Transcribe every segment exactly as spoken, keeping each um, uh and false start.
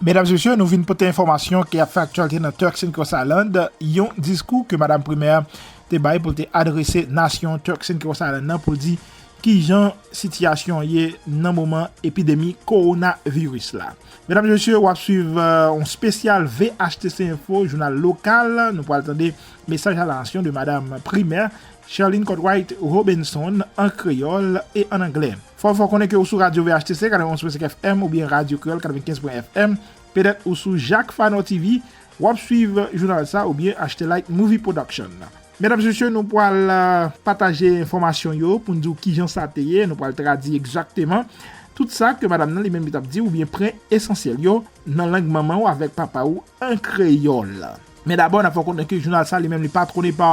Medam e mesye, nou vin pote enfòmasyon ki ap fè aktyalite nan Turks and Caicos Island, yon diskou ke madanm primè te bay pou l te adrese nasyon Turks and Caicos Island nan pou l di kijan sitiyasyon an ye nan moman epidemi kowonaviris la. Medam e mesye, w ap swiv yon spesyal V H T C Info, jounal lokal. Nou pral tande mesaj a la nasyon de madanm primè Sherlyn Cartwright Robinson an kreyòl e an anglè. Fò w fè konnen ke ou sou radyo V H T C katrevenn onz pwen senk F M oubyen Radyo Kreyòl katrevenkenz pwen F M, petèt ou sou Jacques Fanor T V, w ap swiv jounal sa oubyen H T Light Movie Production. Medam e mesye, nou pral pataje enfòmasyon yo pou n di w kijan sa te ye, nou pral tradui egzakteman tout sa ke madanm nan li menm li t ap di oubyen pwen esansyèl yo nan lang manman w avèk papa w an kreyòl. Men dabò, n ap fè w konnen ke jounal sa li menm li patrone pa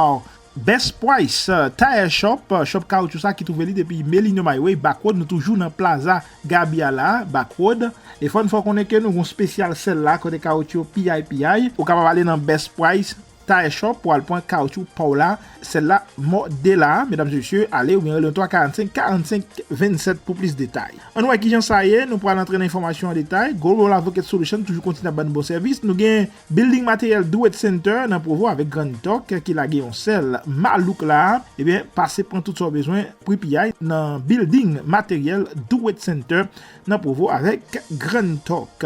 Best Price Tire Shop, shop kawotchou sa ki twouve li depi Millennium Highway, Back Road. Nou toujou nan Plaza Gaby a la, Back Road. E fò n fè w konnen ke nou gon spesyal sèl la kote kawotchou yo piyaye piyaye. Ou kapab ale nan Best Price Tire Shop pou al pran kawotchou pa w la, sèl la mòde la, medam e mesye, ale oubyen rele yon twa karannsenk karannsenk vennsèt pou plis detay. Ann wè kijan sa ye, nou pral antre nan enfòmasyon an detay. Global Advocate Solution toujou kontinye ap ban nou bon sèvis. Nou gen Building Material Do It Center nan Provo avèk Grand Talk ki lage yon sèl malouk la. Ebyen, pase pran tout sa w bezwen, pri piyaye nan Building Material Do It Center nan Provo avèk Grand Talk.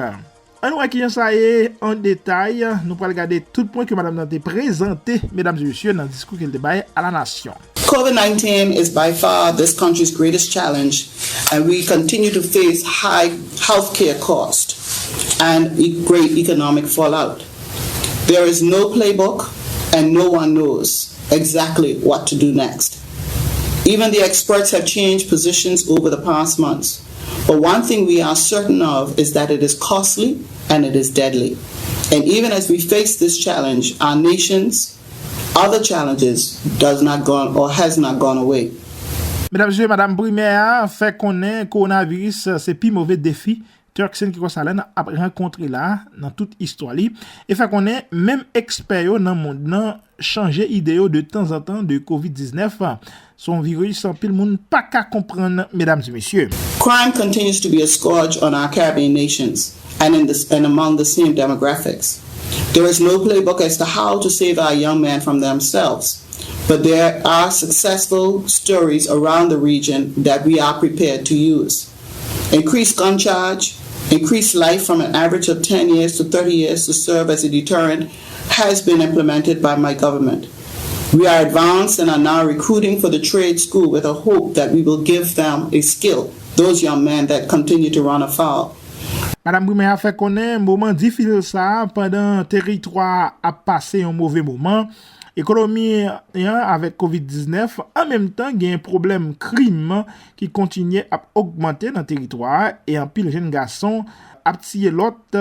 Ann wè kijan sa ye an detay. Nou pral gade tout pwen ke madanm nan te prezante, medam e mesye, nan diskou ke l te bay a la nasyon. COVID nineteen is by far this country's greatest challenge, and we continue to face high healthcare costs and e- great economic fallout. There is no playbook, and no one knows exactly what to do next. Even the experts have changed positions over the past months. But one thing we are certain of is that it is costly and it is deadly. And even as we face this challenge, our nation's other challenges does not gone or has not gone away. Medam e mesye, madanm primè a fè konnen kowonaviris se pi move defi Turks and Caicos Island ap rankontre la nan tout istwa li, e fè konnen menm ekspè yo nan mond nan chanje ide yo de tanzantan de kovid diznèf. Se yon viris anpil moun pa ka konprann, medam e mesye. Crime continues to be a scourge on our Caribbean nations and, in this, and among the same demographics. There is no playbook as to how to save our young men from themselves, but there are successful stories around the region that we are prepared to use. Increased gun charge, increased life from an average of ten years to thirty years to serve as a deterrent has been implemented by my government. We are advanced and are now recruiting for the trade school with a hope that we will give them a skill, those young men that continue to run afoul. Madanm Primè a fè konnen moman difisil sa a pandan teritwa a ap pase yon move moman ekonomi an avèk kovid diznèf, an menm tan gen pwoblèm krim ki kontinye ap ogmante nan teritwa a e anpil jèn gason ap tiye lòt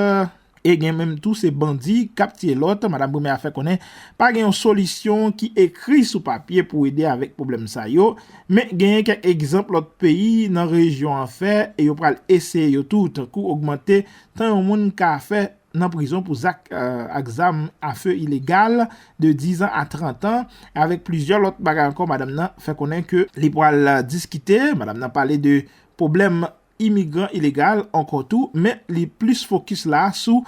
e gen menm tou se bandi k ap tiye lòt. Madanm Primè a fè konnen pa gen yon solisyon ki ekri sou papye pou ede avèk pwoblèm sa yo, men genyen kèk egzanp lòt peyi nan rejyon an fè e yo pral eseye yo tou, tankou ogmante tan yon moun ka fè nan prizon pou zak ak zam afe ilegal de diz an a trant an, avèk plizyè lòt bagay ankò. Madanm nan fè konnen ke li pral diskite, madanm nan pale de pwoblèm imigran ilegal ankò tou, men li plis fokis la sou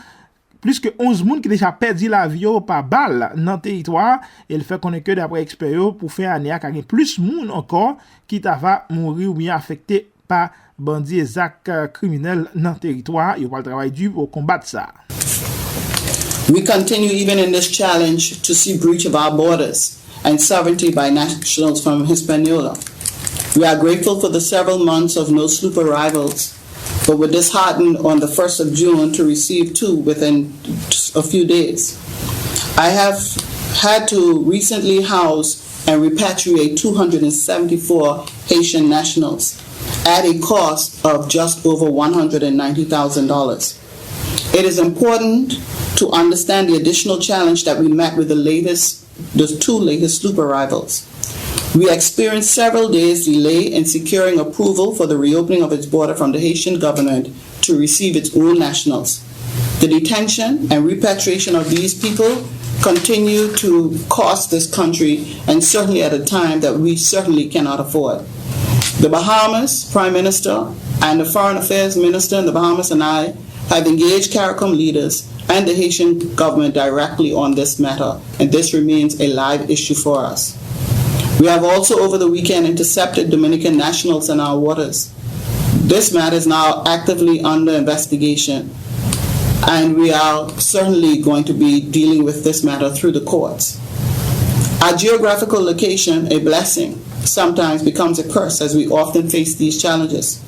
plis ke onz moun ki deja pèdi lavi yo pa bal nan teritwa a, e l fè konnen ke daprè ekspè yo, pou fen ane a ka gen plis moun ankò ki ta va mouri oubyen afekte pa bandi e zak kriminèl nan teritwa a. Yo pral travay di pou konbat sa. We continue, even in this challenge, to see breach of our borders and sovereignty by nationals from Hispaniola. We are grateful for the several months of no sloop arrivals, but were disheartened on the first of June to receive two within a few days. I have had to recently house and repatriate two hundred seventy-four Haitian nationals at a cost of just over one hundred ninety thousand dollars. It is important to understand the additional challenge that we met with the latest, the two latest sloop arrivals. We experienced several days delay in securing approval for the reopening of its border from the Haitian government to receive its own nationals. The detention and repatriation of these people continue to cost this country, and certainly at a time that we certainly cannot afford. The Bahamas Prime Minister and the Foreign Affairs Minister in the Bahamas and I have engaged CARICOM leaders and the Haitian government directly on this matter, and this remains a live issue for us. We have also, over the weekend, intercepted Dominican nationals in our waters. This matter is now actively under investigation, and we are certainly going to be dealing with this matter through the courts. Our geographical location, a blessing, sometimes becomes a curse as we often face these challenges.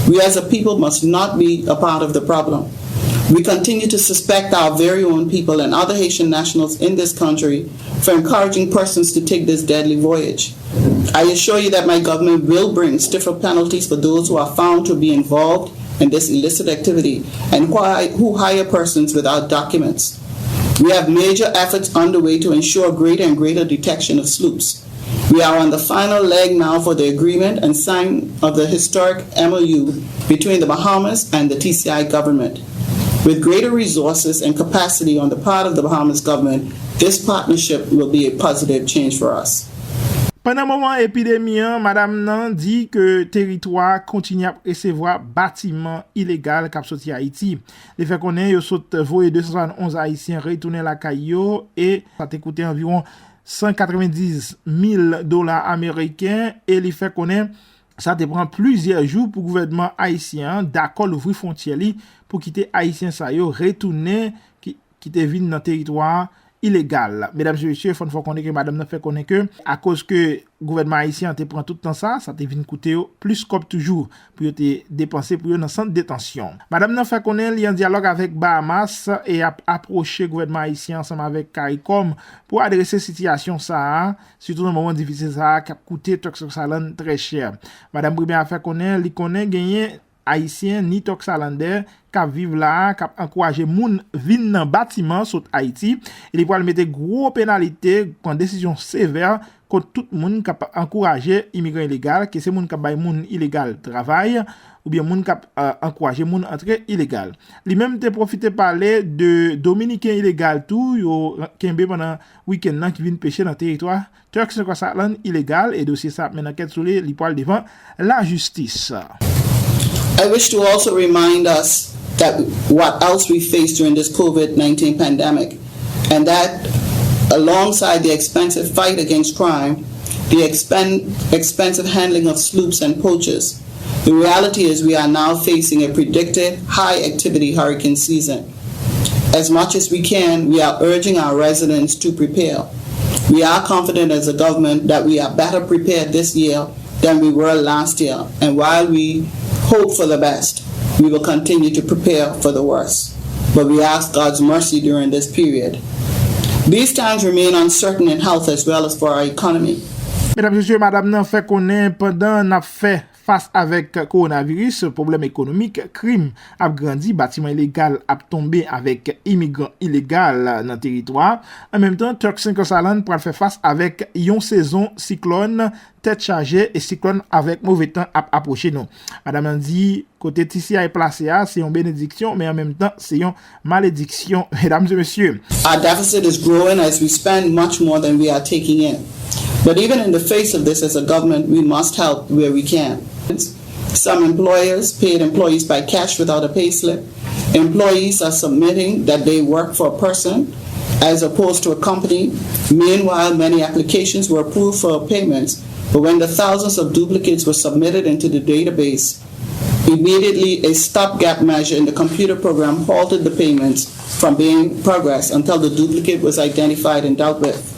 We as a people must not be a part of the problem. We continue to suspect our very own people and other Haitian nationals in this country for encouraging persons to take this deadly voyage. I assure you that my government will bring stiffer penalties for those who are found to be involved in this illicit activity and who hi- who hire persons without documents. We have major efforts underway to ensure greater and greater detection of sloops. We are on the final leg now for the agreement and sign of the historic M O U between the Bahamas and the T C I government. With greater resources and capacity on the part of the Bahamas government, this partnership will be a positive change for us. Pandan moman epidemi an, madanm nan di ke teritwa a kontinye ap resevwa batiman ilegal k ap soti Ayiti. Li fè konnen yo sot voye de san swasann onz Ayisyen retounen lakay yo e sa te koute anviwon san katrevendiz mil dola ameriken e li fè konnen sa te pran plizyè jou pou gouvènman ayisyen an dakò louvri fwontyè li pou kite Ayisyen sa yo retounen ki, ki te vin nan teritwa a ilegal. Medam e mesye, fò n fè w konnen ke madanm nan fè konnen ke akoz ke gouvènman ayisyen an te pran tout tan sa, sa te vin koute yo plis kòb toujou pou yo te depanse pou yo nan sant detansyon. Madanm nan fè konnen li an dyalòg avèk Bahamas e ap apwoche gouvènman ayisyen ansanm avèk CARICOM pou adrese sitiyasyon sa a, sitou nan moman difisil sa a k ap koute Turks Island trè chè. Madanm Premye a fè konnen li konnen genyen Ayisyen ni Turks Islandè k ap viv la a k ap ankouraje moun vin nan batiman sot Ayiti e li pral mete gwo penalite, pran desizyon sevè kont tout moun k ap ankouraje imigran ilegal, ke se moun k ap bay moun ilegal travay oubyen moun k ap ankouraje moun antre ilegal. Li menm te pwofite pale de Dominiken ilegal tou yo kenbe pandan wikenn nan ki vin peche nan teritwa Turks and Caicos Island ilegal e dosye sa ap mennen ankèt sou li, li pral devan lajistis. I wish to also remind us that what else we faced during this COVID nineteen pandemic, and that alongside the expensive fight against crime, the expen- expensive handling of sloops and poachers, the reality is we are now facing a predicted high activity hurricane season. As much as we can, we are urging our residents to prepare. We are confident as a government that we are better prepared this year than we were last year, and while we hope for the best, we will continue to prepare for the worst. But we ask God's mercy during this period. These times remain uncertain in health as well as for our economy. Medam e mesye, madanm nan fè konnen pandan n ap fè fas avèk kowonaviris, pwoblèm ekonomik, krim ap grandi, batiman ilegal ap tonbe avèk imigran ilegal nan teritwa. An menm tan, Turks and Caicos Island pral fè fas avèk yon sezon siklòn tèt chaje e siklòn avèk move tan ap apwoche nou. Madanm nan di kote T C I plase a se yon benediksyon men an menm tan se yon malediksyon, medam e mesye. Our deficit is growing as we spend much more than we are taking in. But even in the face of this, as a government, we must help where we can. Some employers paid employees by cash without a payslip. Employees are submitting that they work for a person as opposed to a company. Meanwhile, many applications were approved for payments, but when the thousands of duplicates were submitted into the database, immediately a stopgap measure in the computer program halted the payments from being progressed until the duplicate was identified and dealt with.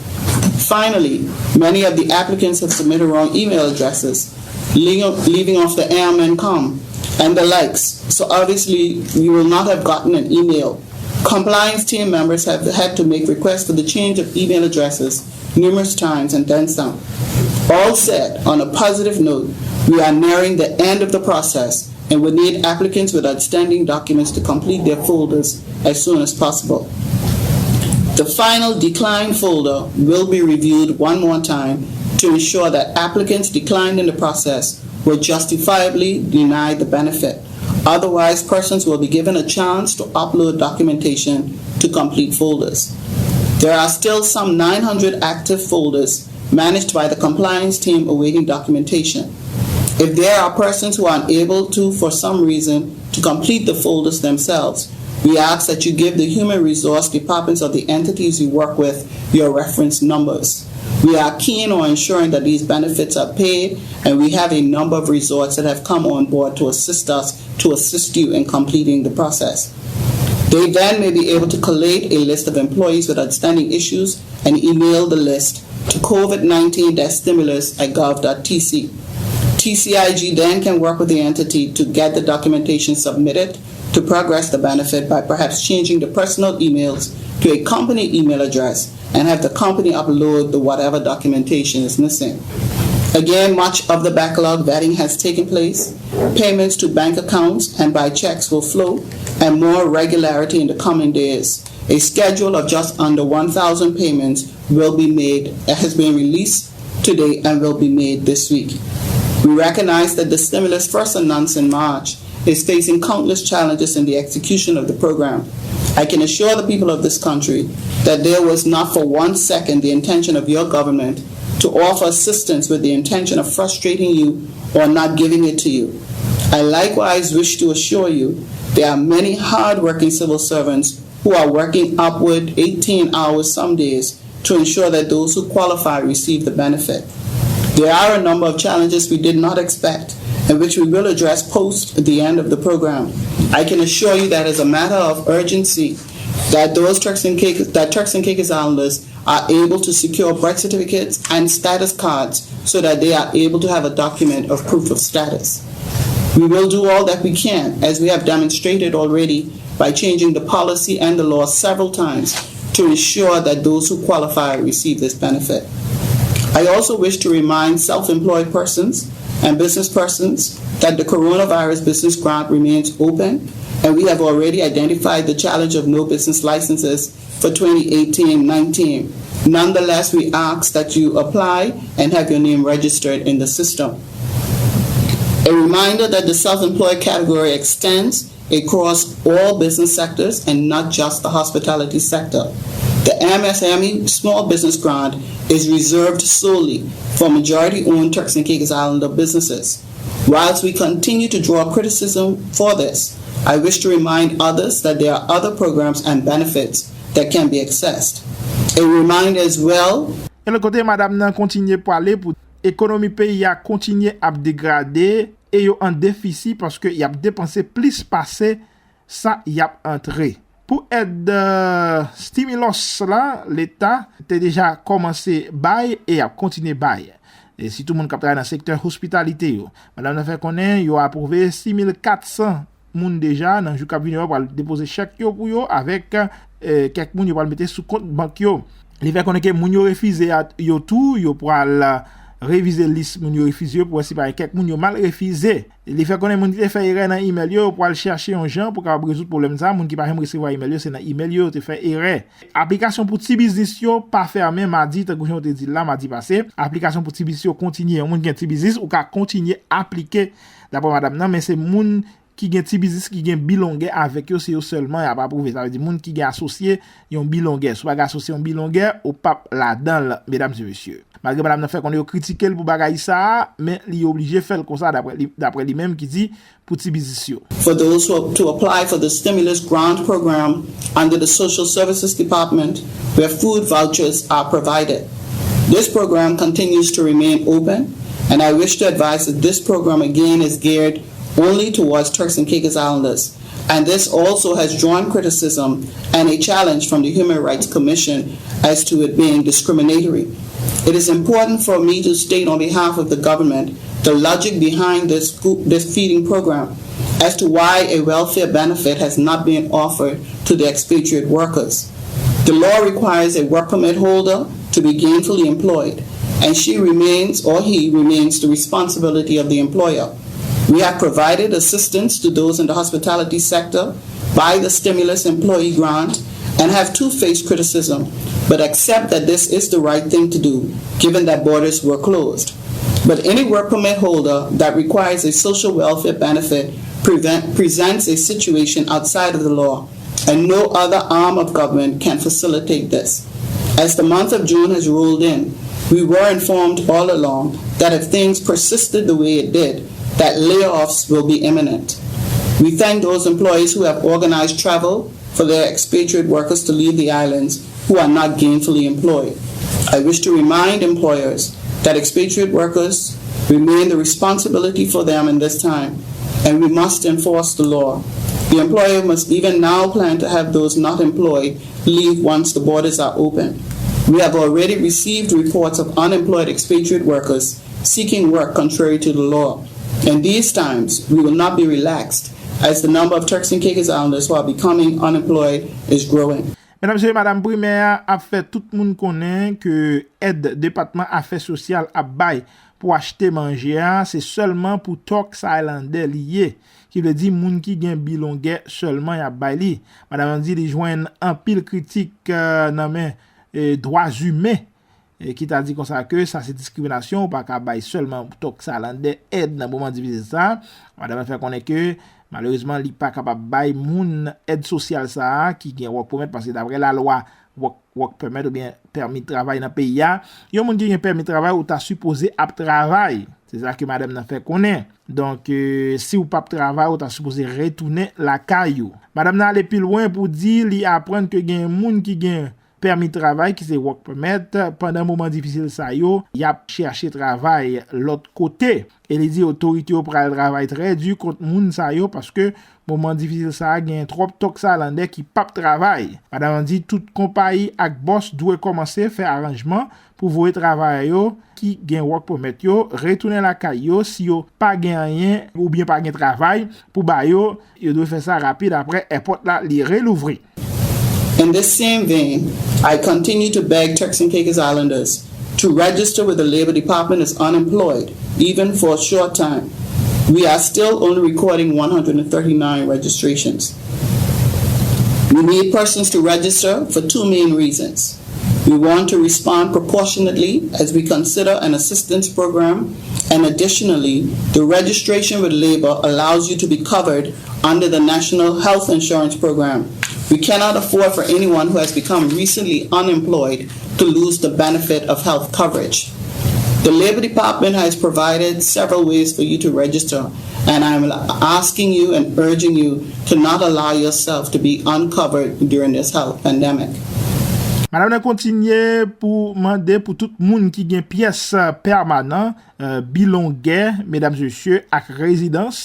Finally, many of the applicants have submitted wrong email addresses, leaving off the M and com and the likes. So obviously, you will not have gotten an email. Compliance team members have had to make requests for the change of email addresses numerous times and then some. All said, on a positive note, we are nearing the end of the process and would need applicants with outstanding documents to complete their folders as soon as possible. The final declined folder will be reviewed one more time to ensure that applicants declined in the process were justifiably denied the benefit. Otherwise, persons will be given a chance to upload documentation to complete folders. There are still some nine hundred active folders managed by the compliance team awaiting documentation. If there are persons who are unable to, for some reason, to complete the folders themselves, we ask that you give the human resource departments of the entities you work with your reference numbers. We are keen on ensuring that these benefits are paid, and we have a number of resorts that have come on board to assist us to assist you in completing the process. They then may be able to collate a list of employees with outstanding issues and email the list to covid nineteen stimulus at gov dot t c. T C I G then can work with the entity to get the documentation submitted to progress the benefit by perhaps changing the personal emails to a company email address and have the company upload the whatever documentation is missing. Again, much of the backlog vetting has taken place. Payments to bank accounts and by checks will flow and more regularity in the coming days. A schedule of just under one thousand payments will be made, has been released today and will be made this week. We recognize that the stimulus first announced in March is facing countless challenges in the execution of the program. I can assure the people of this country that there was not for one second the intention of your government to offer assistance with the intention of frustrating you or not giving it to you. I likewise wish to assure you there are many hard-working civil servants who are working upward eighteen hours some days to ensure that those who qualify receive the benefit. There are a number of challenges we did not expect and which we will address post the end of the program. I can assure you that as a matter of urgency, that those Turks and Caicos, that Turks and Caicos Islanders are able to secure birth certificates and status cards so that they are able to have a document of proof of status. We will do all that we can, as we have demonstrated already, by changing the policy and the law several times to ensure that those who qualify receive this benefit. I also wish to remind self employed persons and business persons that the coronavirus business grant remains open, and we have already identified the challenge of no business licenses for twenty eighteen nineteen. Nonetheless, we ask that you apply and have your name registered in the system. A reminder that the self employed category extends across all business sectors and not just the hospitality sector. The M S M E Small Business Grant is reserved solely for majority owned Turks and Caicos Islander businesses. Whilst we continue to draw criticism for this, I wish to remind others that there are other programs and benefits that can be accessed. A reminder as well. E lòt kote, madanm nan kontinye pale pou ekonomi peyi a kontinye ap degrade e yo an defisi paske y ap depanse plis pase sa y ap antre. Pou èd stimulus la, Leta te deja kòmanse bay e y ap kontinye bay. E sitou moun k ap travay nan sektè hospitality yo. Madanm nan fè konnen yo apwouve sis mil kat san moun deja nan jou k ap vini yo pral depoze chèk yo pou yo avèk kèk moun yo pral mete sou kont bank yo. Li fè konnen ke moun yo refize yo tou, yo pral revize lis moun yo refize yo pou wè si pa gen kèk moun yo mal refize. Li fè konnen moun ki te fè erè nan imèl yo, yo pral chèche yon jan pou kapab rezoud pwoblèm sa. Moun ki pa janm resevwa imèl yo, se nan imèl yo yo te fè erè. Aplikasyon pou ti biznis yo pa fèmen madi, tankou jan yo te di l la madi pase. Aplikasyon pou ti biznis yo kontinye. Yon moun ki gen ti biznis, ou ka kontinye aplike, daprè madanm nan, men se moun ki gen ti biznis ki gen bilongè avèk yo, se yo sèlman y ap apwouve. Sa vle di moun ki gen asosye yon bilongè. Si w pa gen asosye yon bilongè, ou p ap ladan l, medam e mesye. Malgre madanm nan fè konnen yo kritike l pou bagay sa a, men li oblije fè l konsa, daprè li, daprè li menm ki di pou ti biznis yo. For those who to apply for the stimulus grant program under the Social Services Department, where food vouchers are provided. This program continues to remain open, and I wish to advise that this program again is geared only towards Turks and Caicos Islanders, and this also has drawn criticism and a challenge from the Human Rights Commission as to it being discriminatory. It is important for me to state on behalf of the government the logic behind this, this feeding program as to why a welfare benefit has not been offered to the expatriate workers. The law requires a work permit holder to be gainfully employed, and she remains or he remains the responsibility of the employer. We have provided assistance to those in the hospitality sector by the stimulus employee grant and have too faced criticism, but accept that this is the right thing to do given that borders were closed. But any work permit holder that requires a social welfare benefit prevent, presents a situation outside of the law, and no other arm of government can facilitate this. As the month of June has rolled in, We were informed all along that if things persisted the way it did, that layoffs will be imminent. We thank those employees who have organized travel for their expatriate workers to leave the islands who are not gainfully employed. I wish to remind employers that expatriate workers remain the responsibility for them in this time, and we must enforce the law. The employer must even now plan to have those not employed leave once the borders are open. We have already received reports of unemployed expatriate workers seeking work contrary to the law. In these times, we will not be relaxed as the number of Turks and Caicos Islanders who are becoming unemployed is growing. Medam e mesye, madanm primè a ap fè tout moun konnen ke èd Depatman Afè Sosyal ap bay pou achte manje a, se sèlman pou Turks Islanders li ye, ki vle di moun ki gen bilongè sèlman y ap bay li. Madanm nan di li jwenn anpil kritik nan men dwa imen, ki ta di konsa ke sa se diskriminasyon, ou pa ka bay sèlman Turks Islanders èd nan moman difisil sa. Madanm nan fè konnen ke malerezman li pa kapab bay moun èd sosyal sa a ki gen work permit, paske daprè lalwa work, work permit oubyen pèmi travay nan peyi a, yon moun ki gen pèmi travay ou ta sipoze ap travay. Se sa ke madanm nan fè konnen. Donk, si w p ap travay, ou ta sipoze retounen lakay ou. Madanm nan ale pi lwen pou di li aprann ke gen moun ki gen pèmi travay ki se work permit, pandan moman difisil sa yo, y ap chèche travay lòt kote. E li di otorite yo pral travay trè di kont moun sa yo paske moman difisil sa a gen twòp Turks Islanders ki p ap travay. Madanm nan di tout konpayi ak bòs dwe kòmanse fè aranjman pou voye travayè yo ki gen work permit yo retounen lakay yo si yo pa gen anyen oubyen pa gen travay pou ba yo, yo dwe fè sa rapid apre èpòt la li relouvri. In this same vein, I continue to beg Turks and Caicos Islanders to register with the Labor Department as unemployed, even for a short time. We are still only recording one hundred thirty-nine registrations. We need persons to register for two main reasons. We want to respond proportionately as we consider an assistance program, and additionally, the registration with labor allows you to be covered under the National Health Insurance Program. We cannot afford for anyone who has become recently unemployed to lose the benefit of health coverage. The Labor Department has provided several ways for you to register, and I'm asking you and urging you to not allow yourself to be uncovered during this health pandemic. Madanm nan kontinye pou mande pou tout moun ki gen pyès pèmanan, bilongè, medam e mesye, ak rezidans,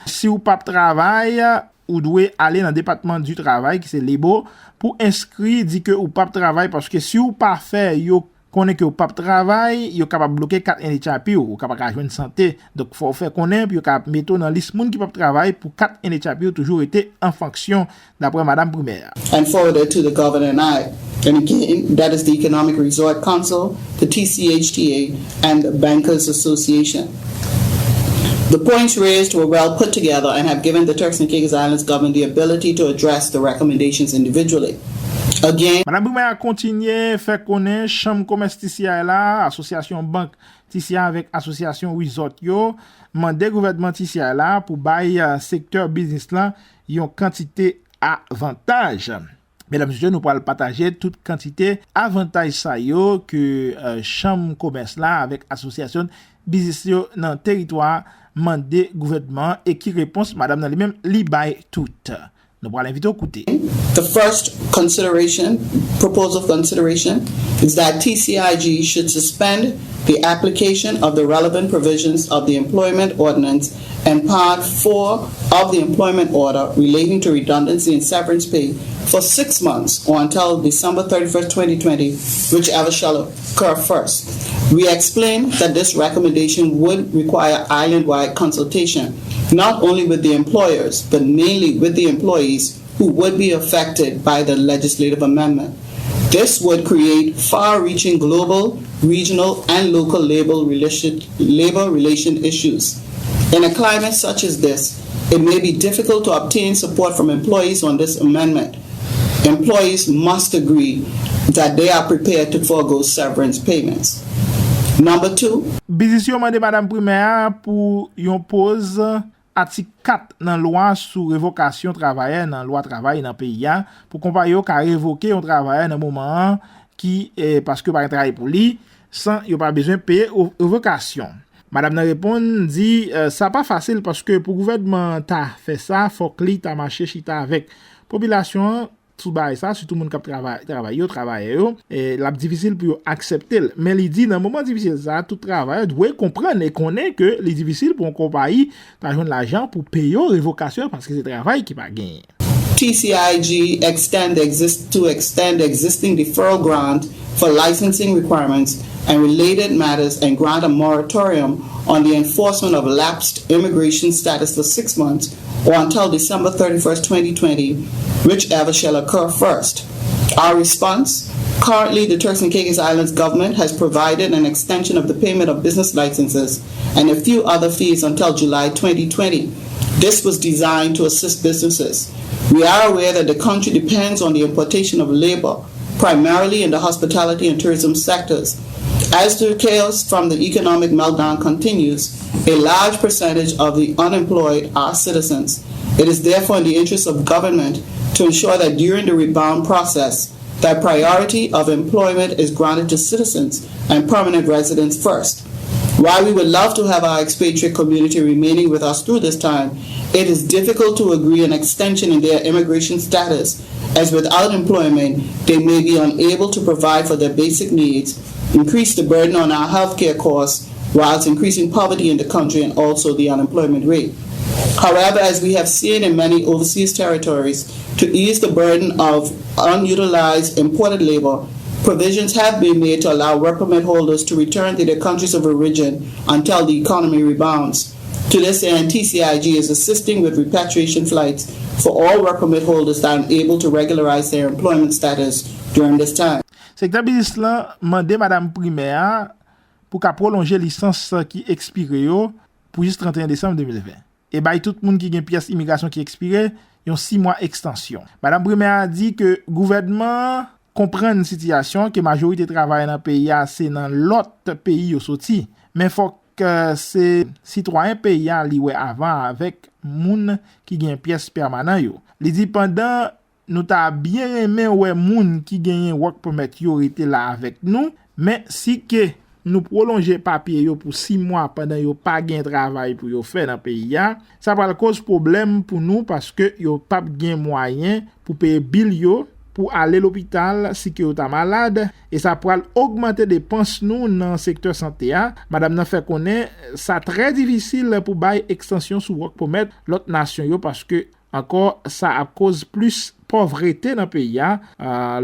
si w p ap travay, ou dwe ale nan Depatman di Travay, ki se Labor, pou enskri, di ke ou p ap travay, paske si w pa fè yo konnen ke w p ap travay, yo kapab bloke kat N H I P w, ou kapab ka jwenn sante. Donk, fò w fè konnen pou yo ka mete w nan lis moun ki p ap travay pou kat N H I P w toujou rete an fonksyon, daprè madanm primè a. And forwarded to the governor and I. And again, that is the Economic Resort Council, the T C H T A, and the Bankers Association. The points raised were well put together and have given the Turks and Caicos Islands government the ability to address the recommendations individually. Again, Madanm primè a kontinye fè konnen Chanm Komès T C I la, Asosyasyon Bank T C I avèk Asosyasyon Resort yo mande gouvènman T C I la pou bay sektè biznis lan yon kantite avantaj. Medam e mesye, nou pral pataje tout kantite avantaj sa yo ke Chanm Komès la avèk asosyasyon biznis yo nan teritwa a mande gouvènman an e ki repons madanm nan li menm li bay tout. Nou pral envite w koute. The first consideration, proposal for consideration, is that T C I G should suspend the application of the relevant provisions of the Employment Ordinance and Part four of the Employment Order relating to redundancy and severance pay for six months or until December thirty-first, twenty twenty, whichever shall occur first. We explain that this recommendation would require island-wide consultation, not only with the employers, but mainly with the employees who would be affected by the legislative amendment. This would create far-reaching global, regional, and local labor relation, labor relation issues. In a climate such as this, it may be difficult to obtain support from employees on this amendment. Employees must agree that they are prepared to forego severance payments. Number two, Biznis yo mande madanm primè a pou yon poz atik kat nan lwa sou revokasyon travayè nan lwa travay nan peyi a, pou konpayi yo ka revoke yon travayè nan moman an ki, eh, paske yo pa gen travay pou li, san yo pa bezwen peye revokasyon. Madanm nan reponn di, sa pa fasil paske pou gouvènman an ta fè sa, fòk li ta mache chita avèk popilasyon an sou bagay sa, sitou moun k ap travay yo, travayè yo, l ap difisil pou yo aksepte l. Men li di nan moman difisil sa, tout travayè dwe konprann e konnen ke li difisil pou yon konpayi ta jwenn lajan pou peye yo revokasyon paske se travay ki pa genyen. T C I G extend exist to extend existing deferral grant for licensing requirements and related matters and grant a moratorium on the enforcement of lapsed immigration status for six months or until December thirty-first, twenty twenty, whichever shall occur first. Our response? Currently, the Turks and Caicos Islands government has provided an extension of the payment of business licenses and a few other fees until July twenty twenty. This was designed to assist businesses. We are aware that the country depends on the importation of labor, primarily in the hospitality and tourism sectors. As the chaos from the economic meltdown continues, a large percentage of the unemployed are citizens. It is therefore in the interest of government to ensure that during the rebound process, that priority of employment is granted to citizens and permanent residents first. While we would love to have our expatriate community remaining with us through this time, it is difficult to agree an extension in their immigration status, as without employment, they may be unable to provide for their basic needs, increase the burden on our healthcare costs, whilst increasing poverty in the country and also the unemployment rate. However, as we have seen in many overseas territories, to ease the burden of unutilized imported labor, provisions have been made to allow work permit holders to return to their countries of origin until the economy rebounds. To this end, T C I G is assisting with repatriation flights for all work permit holders that are unable to regularize their employment status during this time. Sektè biznis lan mande madanm Primè a pou ka pwolonje lisans ki ekspire yo pou jis trannteyen desanm de mil ven e bay tout moun ki gen pyès imigrasyon ki ekspire yon sis mwa ekstansyon. Madanm Primè a di ke gouvènman an konprann sitiyasyon ke majorite travayè nan peyi a se nan lòt peyi yo soti, men fòk se sitwayen peyi a li wè avan avèk moun ki gen pyès pèmanan yo. Li di pandan nou ta byen renmen wè moun ki genyen work permit yo rete la avèk nou, men si ke nou pwolonje papye yo pou sis mwa pandan yo pa gen travay pou yo fè nan peyi a, sa pral koz pwoblèm pou nou paske yo p ap gen mwayen pou peye bil yo, pou ale lopital si ke yo ta malad, e sa pral ogmante depans nou nan sektè sante a. Madanm nan fè konnen sa trè difisil pou bay ekstansyon sou work permit lòt nasyon yo paske ankò sa ap koz plis pòvrete nan peyi a.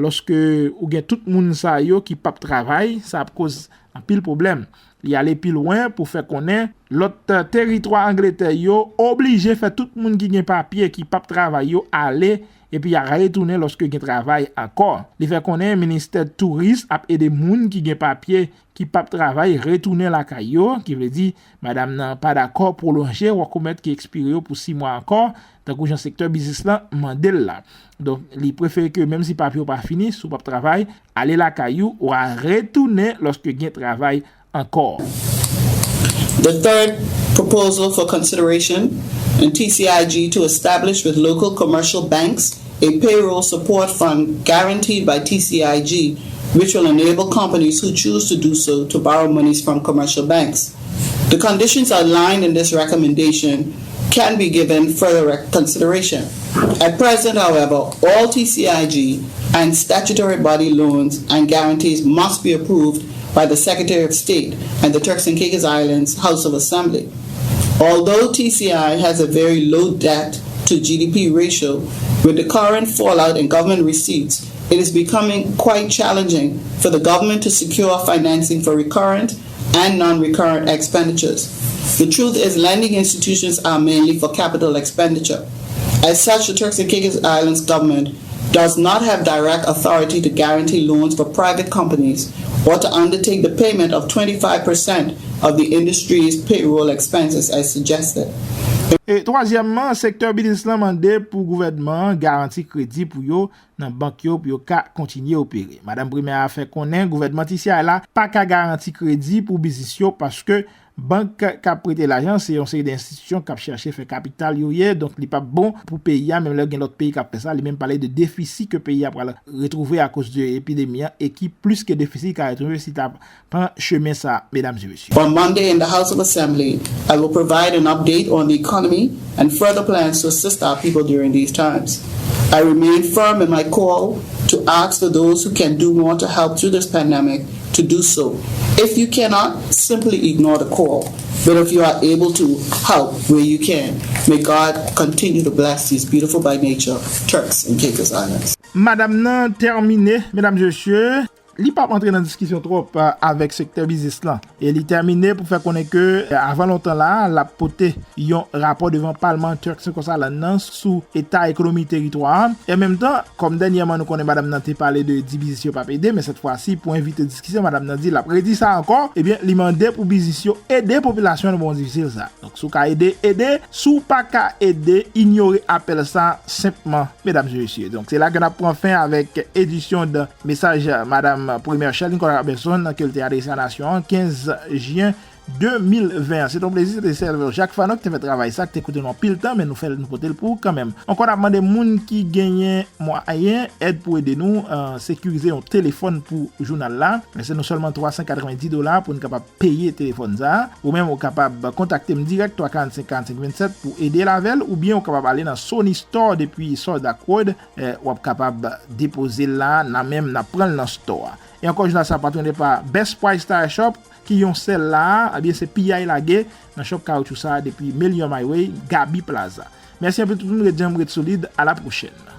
Lòske ou gen tout moun sa yo ki p ap travay, sa ap koz anpil pwoblèm. Li ale pi lwen pou fè konnen lòt teritwa Angletè yo oblije fè tout moun ki gen papye ki p ap travay yo ale epi y a retounen lòske gen travay ankò. Li fè konnen ministè touris ap ede moun ki gen papye ki p ap travay retounen lakay yo, ki vle di madanm nan pa dakò pwolonje work permit ki ekspire yo pou sis mwa ankò, tankou jan sektè biznis lan mande l la. Donk, li prefere ke menm si papye w pa fini, si w p ap travay, ale lakay ou, w a retounen lòske gen travay ankò. The third proposal for consideration in T C I G to establish with local commercial banks a payroll support fund guaranteed by T C I G, which will enable companies who choose to do so to borrow monies from commercial banks. The conditions outlined in this recommendation can be given further consideration. At present, however, all T C I G and statutory body loans and guarantees must be approved by the Secretary of State and the Turks and Caicos Islands House of Assembly. Although T C I has a very low debt to G D P ratio, with the current fallout in government receipts, it is becoming quite challenging for the government to secure financing for recurrent and non-recurrent expenditures. The truth is, lending institutions are mainly for capital expenditure. As such, the Turks and Caicos Islands government does not have direct authority to guarantee loans for private companies or to undertake the payment of twenty-five percent of the industry's payroll expenses as suggested. E twazyèmman, sektè biznis lan mande pou gouvènman an garanti kredi pou yo nan bank yo pou yo ka kontinye opere. Madanm Primè a fè konnen gouvènman T C I la pa ka garanti kredi pou biznis yo paske Bank k ap prete lajan, se yon seri de enstitisyon k ap chèche fè kapital yo ye, donk li p ap bon pou peyi a, menm lè gen lòt peyi k ap fè sa, li menm pale de defisi ke peyi a pral retwouve akoz de epidemi an, e ki plis ke defisi li ka retwouve si ta pran chemen sa, medam e mesye. On Monday in the House of Assembly, I will provide an update on the economy and further plans to assist our people during these times. I remain firm in my call to ask for those who can do more to help through this pandemic to do so. If you cannot, simply ignore the call. But if you are able to, help where you can. May God continue to bless these beautiful by nature Turks and Caicos Islands. Madanm nan tèmine, medam e mesye, li p ap antre nan diskisyon twòp avèk sektè biznis lan. E li tèmine pou fè konnen ke avan lontan la, l ap pote yon rapò devan palman Turks and Caicos Islands nan sou eta ekonomi teritwa a. E an menm tan, kòm dènyèman nou konnen madanm nan te pale de di biznis yo p ap ede, men sèt fwa si pou envite diskisyon, madanm nan di l ap redi sa ankò, ebyen li mande pou biznis yo ede popilasyon nan moman difisil sa. Donk si w ka ede, ede. Si w pa ka ede, inyore apèl sa senpman, medam e mesye. Donk se la ke n ap pran fen avèk edisyon de mesaj madanm premyè Sherline Colbert Robinson ke l te adrese a nasyon an kenz jen de mil ven an. Se t on plezi, se te sèvitè Jacques Fano ki te fè travay sa, ki te koute nou anpil tan, men nou fè l, nou pote l pou ou kanmenm. Ankò n ap mande moun ki genyen mwayen èd pou ede nou sekirize yon telefòn pou jounal la. Men se nou sèlman twa san katrevenndis dola pou n kapab peye telefòn sa. Ou menm ou kapab kontakte m dirèk, twa karannsenk karannsenk vennsèt pou ede l avè l, oubyen ou kapab ale nan Sony Store depi South Dock Road, w ap kapab depoze l la, nan menm n ap pran l nan store a. E ankò jounal sa patrone pa Best Price Tire Shop, ki yon sèl la, ebyen se piyay lage nan shop kawoutchou sa depi Million Highway, Gaby Plaza. Mèsi anpil tout moun, ret djanm, ret solid, a la pwochèn.